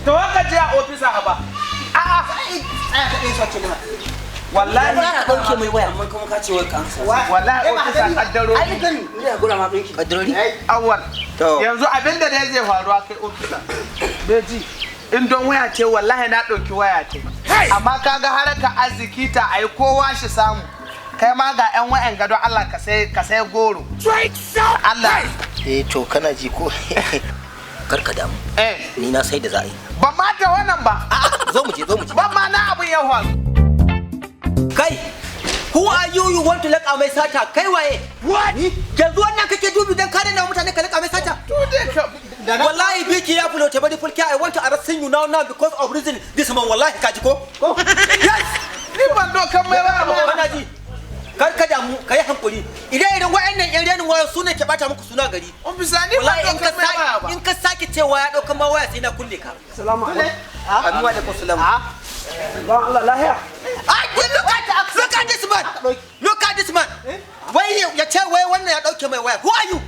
To haka je a ofisa haba. A'a. Tsaya ka ɗaya sace mana. Wallahi Ka ɗauke mai waya. Amma kuma ka ce wai ka ansa. Wallahi ofisa kaddaro. Ai gani, ina gura ma ɗinki. Kaddarori? Awwal. To. Yanzu abinda da zai faruwa kai ofisa. Beji. In don waya ce, wallahi na ɗauki waya ce. Amma kaga haraka arziki ta ai kowa shi samu. Kai ma ga 'yan wayan gado, Allah ka sai goro. Allah. Eh, to kana ji ko? Kar ka damu. Eh. Ni na sai da za a yi. Ban ma ta wannan ba. A'a, zo mu je, zo mu je. Ban ma na abin ya faru. Kai! Who are you? You want to laƙa mai sata? Kai waye? What? Yanzu wannan kake dubi dan kare na mutane ka laƙa mai sata? To dai ka Wallahi be careful, te bari fulki. I want to arrest you now now because of reason this man, wallahi ka ji ko? Yes! Ni ban dokan mai ba. Kana ji? Kar ka damu, ka yi hankuri. Idan irin wa'annan yan renin wayo su ne ke bata muku suna gari. Ofisa, ni ban Wallahi in ka dokan mai waya sake ba. in ka sake cewa ya dauka ma waya, sai na kulle ka. Salamu alaikum. Amin, wa alaikum salam. Don Allah, lahiya? Ah, look at this man. Look at this man. Wai ya ce wai wannan ya dauke mai waya. Who are you?